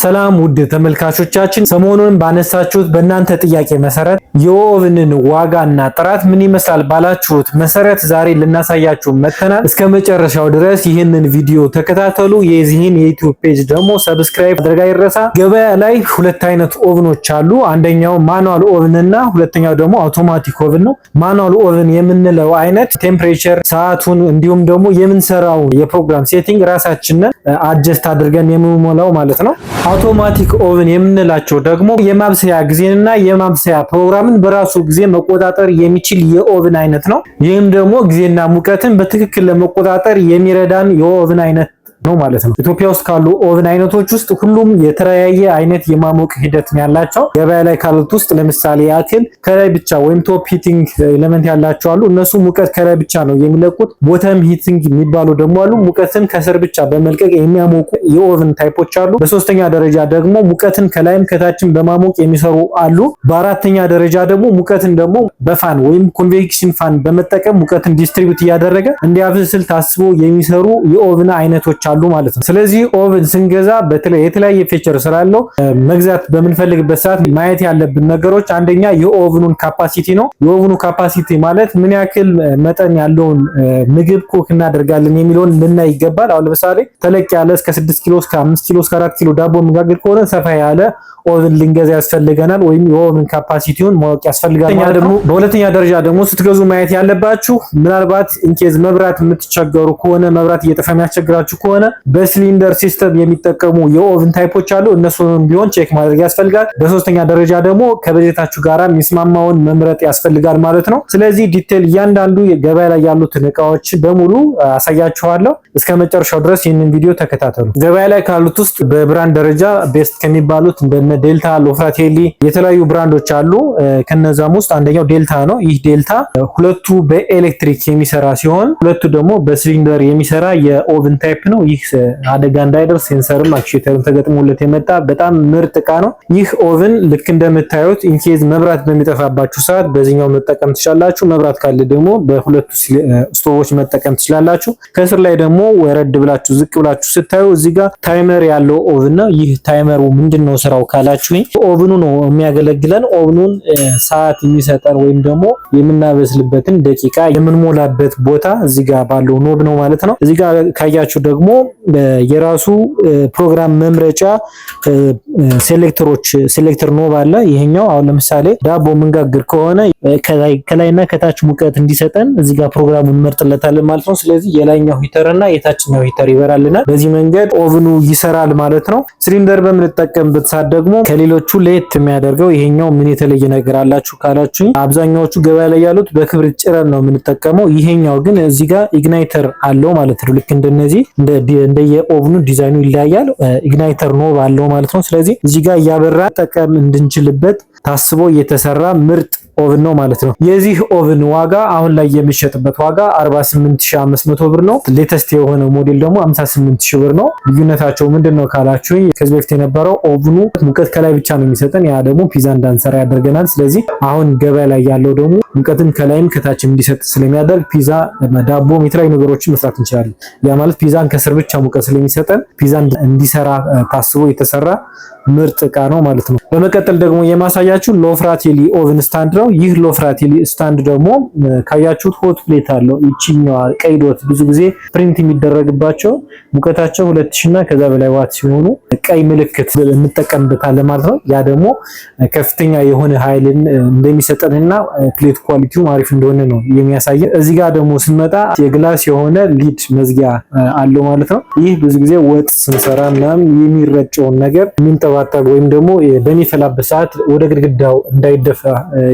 ሰላም ውድ ተመልካቾቻችን፣ ሰሞኑን ባነሳችሁት በእናንተ ጥያቄ መሰረት የ oven ን ዋጋና ጥራት ምን ይመስላል ባላችሁት መሰረት ዛሬ ልናሳያችሁ መጥተናል። እስከ መጨረሻው ድረስ ይህንን ቪዲዮ ተከታተሉ። የዚህን የ YouTube page ደግሞ subscribe ማድረግ አይረሳ። ገበያ ላይ ሁለት አይነት oven ኖች አሉ። አንደኛው manual oven እና ሁለተኛው ደግሞ automatic oven ነው። Manual oven የምንለው አይነት temperature፣ ሰዓቱን እንዲሁም ደግሞ የምንሰራው የፕሮግራም setting ራሳችንን adjust አድርገን የምንሞላው ማለት ነው። Automatic oven የምንላቸው ደግሞ የማብሰያ ጊዜንና የማብሰያ ፕሮግራምን በራሱ ጊዜ መቆጣጠር የሚችል የ oven አይነት ነው። ይህም ደግሞ ጊዜና ሙቀትን በትክክል ለመቆጣጠር የሚረዳን የ oven አይነት ነው ማለት ነው። ኢትዮጵያ ውስጥ ካሉ oven አይነቶች ውስጥ ሁሉም የተለያየ አይነት የማሞቅ ሂደት ነው ያላቸው። ገበያ ላይ ካሉት ውስጥ ለምሳሌ ያክል ከላይ ብቻ ወይም top heating element ያላቸው አሉ። እነሱ ሙቀት ከላይ ብቻ ነው የሚለቁት። Bottom heating የሚባሉ ደግሞ አሉ። ሙቀትን ከስር ብቻ በመልቀቅ የሚያሞቁ የ oven type ኦች አሉ። በሶስተኛ ደረጃ ደግሞ ሙቀትን ከላይም ከታችም በማሞቅ የሚሰሩ አሉ። በአራተኛ ደረጃ ደግሞ ሙቀትን ደግሞ በ fan ወይም convection fan በመጠቀም ሙቀትን distribute እያደረገ እንዲያበስል ታስቦ የሚሰሩ የ oven አይነቶች አሉ ማለት ነው። ስለዚህ oven ስንገዛ በተለይ የተለያየ feature ስላለው መግዛት በምንፈልግበት ሰዓት ማየት ያለብን ነገሮች አንደኛ የ oven ኑን capacity ነው። የ oven ኑ capacity ማለት ምን ያክል መጠን ያለውን ምግብ cook እናደርጋለን የሚለውን ልናይ ይገባል። አሁን ለምሳሌ ተለቅ ያለ እስከ 6 ኪሎ፣ እስከ 5 ኪሎ፣ እስከ 4 ኪሎ ዳቦ መጋገር ከሆነ ሰፋ ያለ oven ልንገዛ ያስፈልገናል፣ ወይም የ oven capacity ውን ማወቅ ያስፈልጋል ማለት ነው። በሁለተኛ ደረጃ ደግሞ ስትገዙ ማየት ያለባችሁ ምናልባት in case መብራት የምትቸገሩ ከሆነ፣ መብራት እየጠፋ የሚያስቸግራችሁ ከሆነ በ cylinder system የሚጠቀሙ የ oven type ኦች አሉ። እነሱንም ቢሆን check ማድረግ ያስፈልጋል። በሶስተኛ ደረጃ ደግሞ ከበጀታችሁ ጋራ የሚስማማውን መምረጥ ያስፈልጋል ማለት ነው። ስለዚህ detail እያንዳንዱ ገበያ ላይ ያሉትን እቃዎች በሙሉ አሳያችኋለሁ። እስከ መጨረሻው ድረስ ይህንን ቪዲዮ ተከታተሉ። ገበያ ላይ ካሉት ውስጥ በ brand ደረጃ best ከሚባሉት እንደነ ዴልታ፣ ሎፍራቴሊ የተለያዩ brand ኦች አሉ። ከነዛም ውስጥ አንደኛው ዴልታ ነው። ይህ ዴልታ ሁለቱ በኤሌክትሪክ የሚሰራ ሲሆን ሁለቱ ደግሞ በሲሊንደር የሚሰራ የ oven type ነው። ይህ አደጋ እንዳይደርስ sensor ም actuator ም ተገጥሞለት የመጣ በጣም ምርጥ እቃ ነው። ይህ oven ልክ እንደምታዩት in case መብራት በሚጠፋባችሁ ሰዓት በዚህኛው መጠቀም ትችላላችሁ። መብራት ካለ ደግሞ በሁለቱ ስቶቮች መጠቀም ትችላላችሁ። ከስር ላይ ደግሞ ወረድ ብላችሁ ዝቅ ብላችሁ ስታዩ እዚህ ጋር timer ያለው oven ነው። ይህ timer ኡ ምንድነው ስራው ካላችሁ oven ኑ ነው የሚያገለግለን። Oven ኑን ሰዓት የሚሰጠን ወይም ደግሞ የምናበስልበትን ደቂቃ የምንሞላበት ቦታ እዚህ ጋር ባለው knob ነው ማለት ነው። እዚህ ጋር ካያችሁ ደግሞ የራሱ ፕሮግራም መምረጫ selector ኦች selector knob አለ። ይሄኛው አሁን ለምሳሌ ዳቦ ምንጋግር ከሆነ ከላይና ከታች ሙቀት እንዲሰጠን እዚህ ጋር ፕሮግራሙን እንመርጥለታለን ማለት ነው። ስለዚህ የላይኛው heater እና የታችኛው heater ይበራልናል። በዚህ መንገድ oven ኑ ይሰራል ማለት ነው። ሲሊንደር በምንጠቀምበት ሰዓት ደግሞ ከሌሎቹ ለየት የሚያደርገው ይሄኛው ምን የተለየ ነገር አላችሁ ካላችሁ አብዛኛዎቹ ገበያ ላይ ያሉት በክብሪት ጭረን ነው የምንጠቀመው። ይሄኛው ግን እዚህ ጋር igniter አለው ማለት ነው። ልክ እንደነዚህ እንደየ oven ኑ ዲዛይኑ ይለያያል። Igniter knob አለው ማለት ነው። ስለዚህ እዚህ ጋር እያበራ ጠቀም እንድንችልበት ታስቦ የተሰራ ምርጥ oven ነው ማለት ነው። የዚህ oven ዋጋ አሁን ላይ የሚሸጥበት ዋጋ 48500 ብር ነው። Latest የሆነ ሞዴል ደግሞ 58000 ብር ነው። ልዩነታቸው ምንድነው ካላችሁኝ ከዚህ በፊት የነበረው oven ኑ ሙቀት ከላይ ብቻ ነው የሚሰጠን፣ ያ ደግሞ ፒዛ እንዳንሰራ ያደርገናል። ስለዚህ አሁን ገበያ ላይ ያለው ደግሞ ሙቀትን ከላይም ከታችም እንዲሰጥ ስለሚያደርግ ፒዛ፣ ዳቦም የተለያዩ ነገሮችን መስራት እንችላለን። ያ ማለት ፒዛን ከስር ብቻ ሙቀት ስለሚሰጠን ፒዛ እንዲሰራ ታስቦ የተሰራ ምርጥ እቃ ነው ማለት ነው። በመቀጠል ደግሞ የማሳያችሁ ሎፍራቴሊ oven stand ነው። ይህ ሎፍራቴሊ stand ደግሞ ካያችሁት hot plate አለው። ይቺኛዋ ቀይ dot ብዙ ጊዜ print የሚደረግባቸው ሙቀታቸው 2000 እና ከዛ በላይ ዋት ሲሆኑ ቀይ ምልክት እንጠቀምበታለን ማለት ነው። ያ ደግሞ ከፍተኛ የሆነ ኃይልን እንደሚሰጠንና plate quality ው አሪፍ እንደሆነ ነው የሚያሳየን። እዚህ ጋር ደግሞ ስንመጣ የ glass የሆነ lid መዝጊያ አለው ማለት ነው። ይህ ብዙ ጊዜ ወጥ ስንሰራ ምናምን የሚረጨውን ነገር የሚንጠባጠብ ወይም ደግሞ በሚፈላበት ሰዓት ወደ ግድግዳው እንዳይደፋ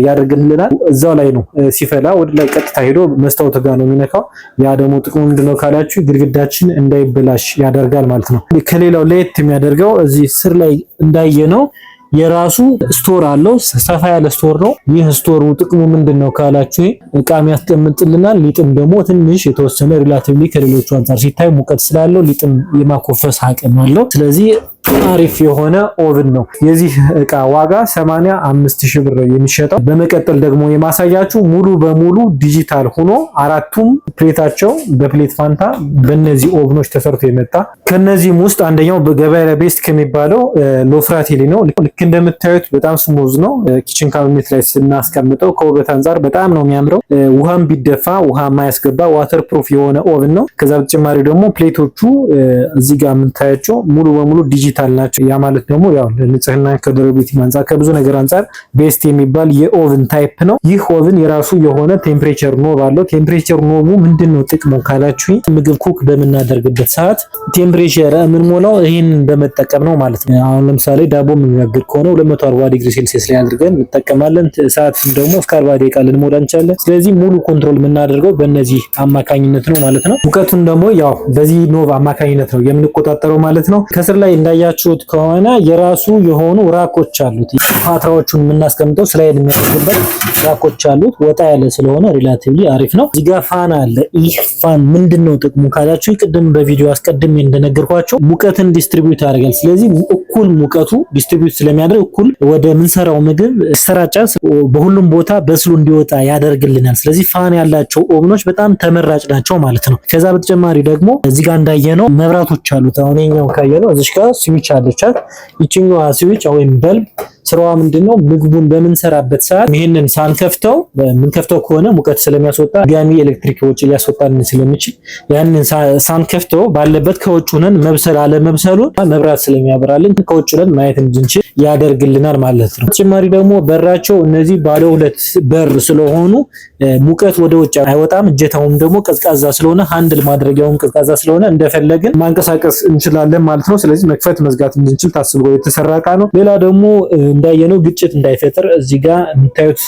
ያደርግልናል። እዛው ላይ ነው ሲፈላ ወደ ላይ ቀጥታ ሄዶ መስታወት ጋር ነው የሚነካው። ያ ደግሞ ጥቅሙ ምንድነው ካላችሁ ግድግዳችን እንዳይበላሽ ያደርጋል ማለት ነው። ከሌላው ለየት የሚያደርገው እዚህ ስር ላይ እንዳየነው የራሱ store አለው። ሰፋ ያለ store ነው። ይህ store ኡ ጥቅሙ ምንድን ነው ካላችሁ እቃም ያስቀምጥልናል። ሊጥም ደግሞ ትንሽ የተወሰነ relatively ከሌሎቹ አንጻር ሲታይ ሙቀት ስላለው ሊጥም የማኮፈስ አቅም አለው። ስለዚህ አሪፍ የሆነ oven ነው። የዚህ እቃ ዋጋ 85 ሺህ ብር የሚሸጠው። በመቀጠል ደግሞ የማሳያችሁ ሙሉ በሙሉ ዲጂታል ሆኖ አራቱም plate ኣቸው በ plate ፋንታ በእነዚህ oven ኦች ተሰርቶ የመጣ፣ ከነዚህም ውስጥ አንደኛው በገበያ ላይ best ከሚባለው ሎፍራቴሊ ነው። ልክ እንደምታዩት በጣም smooth ነው። Kitchen cabinet ላይ ስናስቀምጠው ከውበት አንጻር በጣም ነው የሚያምረው። ውሃም ቢደፋ ውሃ የማያስገባ waterproof የሆነ oven ነው። ከዛ በተጨማሪ ደግሞ plate ኦቹ እዚህ ጋር የምታያቸው ሙሉ በሙሉ ዲጂታል ናቸው። ያ ማለት ደግሞ ያው ንጽህና ከ durability አንጻር፣ ከብዙ ነገር አንጻር best የሚባል የ oven type ነው። ይህ oven የራሱ የሆነ temperature knob አለው። Temperature knob ኡ ምንድን ነው ጥቅሙ ካላችሁ ምግብ cook በምናደርግበት ሰዓት temperature የምንሞላው ይህንን በመጠቀም ነው ማለት ነው። አሁን ለምሳሌ ዳቦ የምንጋግር ከሆነ 240 ዲግሪ ሴልሲየስ ላይ አድርገን እንጠቀማለን። ሰዓት ደግሞ እስከ 40 ደቂቃ ልንሞላ እንችላለን። ስለዚህ ሙሉ control የምናደርገው በእነዚህ አማካኝነት ነው ማለት ነው። ሙቀቱን ደግሞ ያው በዚህ knob አማካኝነት ነው የምንቆጣጠረው ማለት ነው። ከስር ላይ እንዳያችሁት ከሆነ የራሱ የሆኑ rack ኦች አሉት። ፓትራዎቹን የምናስቀምጠው slide የሚያደርግበት rack ኦች አሉት። ወጣ ያለ ስለሆነ relatively አሪፍ ነው። እዚህ ጋር fan አለ። ይህ fan ምንድን ነው ጥቅሙ ካላችሁ ቅድም በቪዲዮ አስቀድሜ እንደነገርኳችሁ ሙቀትን distribute ያደርጋል። ስለዚህ እኩል ሙቀቱ distribute ስለሚያደርግ እኩል ወደ ምንሰራው ምግብ ይሰራጫል። በሁሉም ቦታ በስሎ እንዲወጣ ያደርግልናል። ስለዚህ fan ያላቸው oven ኦች በጣም ተመራጭ ናቸው ማለት ነው። ከዛ በተጨማሪ ደግሞ እዚህ ጋር እንዳየነው መብራቶች አሉት። አሁን ይኸኛው ካየነው እዚህ ጋር switch አለቻት። ይችኛዋ switch ወይም bulb ስራዋ ምንድነው? ምግቡን በምንሰራበት ሰዓት ይሄንን ሳንከፍተው፣ የምንከፍተው ከሆነ ሙቀት ስለሚያስወጣ ድጋሚ ኤሌክትሪክ ወጪ ሊያስወጣን ስለሚችል፣ ያንን ሳንከፍተው ባለበት ከውጭ ሆነን መብሰል አለመብሰሉን መብራት ስለሚያበራልን ከውጭ ሆነን ማየት እንድንችል ያደርግልናል ማለት ነው። ተጨማሪ ደግሞ በራቸው እነዚህ ባለ ሁለት በር ስለሆኑ ሙቀት ወደ ውጭ አይወጣም። እጀታውም ደግሞ ቀዝቃዛ ስለሆነ፣ handle ማድረጊያውም ቀዝቃዛ ስለሆነ እንደፈለግን ማንቀሳቀስ እንችላለን ማለት ነው። ስለዚህ መክፈት መዝጋት እንድንችል ታስቦ የተሰራ እቃ ነው። ሌላ ደግሞ እንዳየነው ግጭት እንዳይፈጥር እዚህ ጋር የምታዩት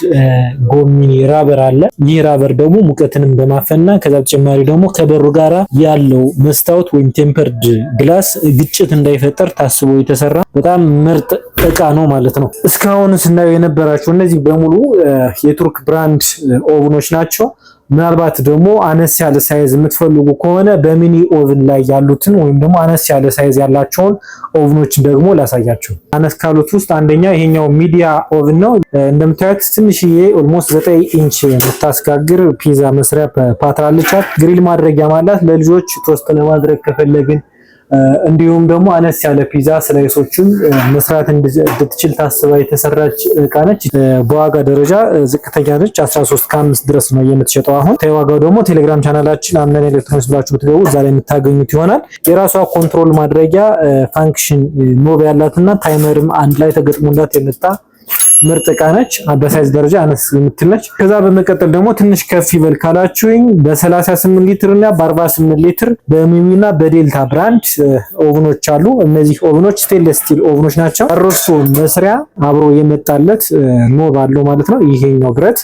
ጎሚኒ rubber አለ። ይህ rubber ደግሞ ሙቀትንም በማፈንና ከዛ በተጨማሪ ደግሞ ከበሩ ጋራ ያለው መስታወት ወይም tempered glass ግጭት እንዳይፈጠር ታስቦ የተሰራ በጣም ምርጥ እቃ ነው ማለት ነው። እስካሁን ስናየው የነበራቸው እነዚህ በሙሉ የቱርክ brand oven ኦች ናቸው። ምናልባት ደግሞ አነስ ያለ size የምትፈልጉ ከሆነ በ mini oven ላይ ያሉትን ወይም ደግሞ አነስ ያለ size ያላቸውን oven ኦች ደግሞ ላሳያችሁ። አነስ ካሉት ውስጥ አንደኛ ይሄኛው ሚዲያ oven ነው። እንደምታዩት ትንሽዬ almost 9 ኢንች የምታስጋግር ፒዛ መስሪያ ፓትራ አለቻት። Grill ማድረጊያ አላት። ለልጆች toast ለማድረግ ከፈለግን እንዲሁም ደግሞ አነስ ያለ ፒዛ slice ኦችን መስራት እንድትችል ታስባ የተሰራች እቃ ነች። በዋጋ ደረጃ ዝቅተኛ ነች። 13 ከ5 ድረስ ነው የምትሸጠው። አሁን ዋጋው ደግሞ ቴሌግራም ቻናላችን አምነን ኤሌክትሮኒክስ ብላችሁ ብትገቡ እዛ ላይ የምታገኙት ይሆናል። የራሷ control ማድረጊያ function knob ያላትና timer ም አንድ ላይ ተገጥሞላት የመጣ ምርጥ እቃ ነች። በ size ደረጃ አነስ የምትል ነች። ከዛ በመቀጠል ደግሞ ትንሽ ከፍ ይበል ካላችሁኝ በ38 ሊትር እና በ48 ሊትር በሚሚ እና በዴልታ brand oven ኦች አሉ። እነዚህ oven ኦች stainless steel oven ኦች ናቸው። አሮስቶ መስሪያ አብሮ የመጣለት knob አለው ማለት ነው። ይሄኛው ብረት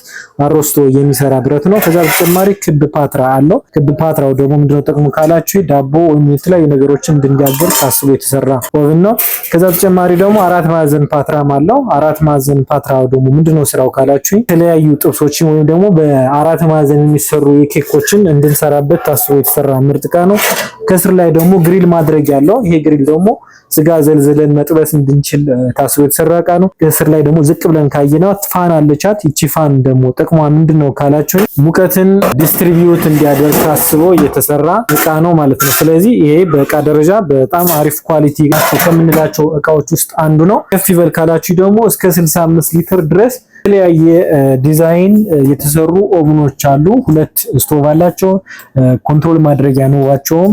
አሮስቶ የሚሰራ ብረት ነው። ከዛ በተጨማሪ ክብ ፓትራ አለው። ክብ ፓትራው ደግሞ ምንድነው ጥቅሙ ካላችሁ ዳቦ ወይም የተለያዩ ነገሮችን እንድንጋግር ታስቦ የተሰራ oven ነው። ከዛ በተጨማሪ ደግሞ አራት ማዕዘን ፓትራም አለው። አራት ማዕዘን ፓትራ ደግሞ ምንድነው ስራው ካላችሁ የተለያዩ ጥብሶችን ወይም ደግሞ በአራት ማዕዘን የሚሰሩ የኬኮችን እንድንሰራበት ታስቦ የተሰራ ምርጥ እቃ ነው። ከስር ላይ ደግሞ grill ማድረግ ያለው፣ ይሄ grill ደግሞ ስጋ ዘልዝለን መጥበስ እንድንችል ታስቦ የተሰራ እቃ ነው። ከስር ላይ ደግሞ ዝቅ ብለን ካየናት fan አለቻት። ይቺ fan ደግሞ ጥቅሟ ምንድነው ካላችሁ ሙቀትን distribute እንዲያደርግ ታስቦ የተሰራ እቃ ነው ማለት ነው። ስለዚህ ይሄ በእቃ ደረጃ በጣም አሪፍ quality ከምንላቸው እቃዎች ውስጥ አንዱ ነው። ከፍ ይበል ካላችሁ ደግሞ እስከ 65 ሊትር ድረስ የተለያየ ዲዛይን የተሰሩ oven ኦች አሉ። ሁለት ስቶቭ አላቸው። Control ማድረጊያ knob ኣቸውም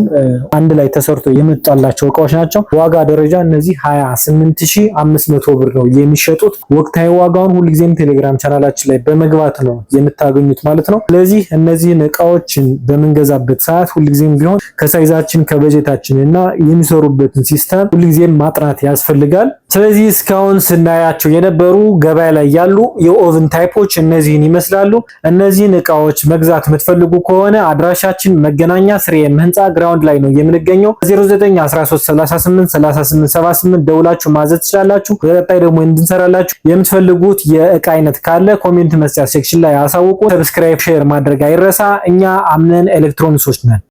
አንድ ላይ ተሰርቶ የመጣላቸው እቃዎች ናቸው። ዋጋ ደረጃ እነዚህ 28500 ብር ነው የሚሸጡት። ወቅታዊ ዋጋውን ሁልጊዜም ቴሌግራም ቻናላችን ላይ በመግባት ነው የምታገኙት ማለት ነው። ስለዚህ እነዚህን እቃዎችን በምንገዛበት ሰዓት ሁልጊዜም ቢሆን ከ size ኣችን፣ ከበጀታችን እና የሚሰሩበትን system ሁልጊዜም ማጥናት ያስፈልጋል። ስለዚህ እስካሁን ስናያቸው የነበሩ ገበያ ላይ ያሉ የ oven type ኦች እነዚህን ይመስላሉ። እነዚህን እቃዎች መግዛት የምትፈልጉ ከሆነ አድራሻችን መገናኛ ስሬም ህንፃ ground ላይ ነው የምንገኘው። 0913383878 ደውላችሁ ማዘዝ ትችላላችሁ። በቀጣይ ደግሞ እንድንሰራላችሁ የምትፈልጉት የእቃ አይነት ካለ comment መስጫ section ላይ አሳውቁ። Subscribe፣ share ማድረግ አይረሳ። እኛ አምነን ኤሌክትሮኒክሶች ነን።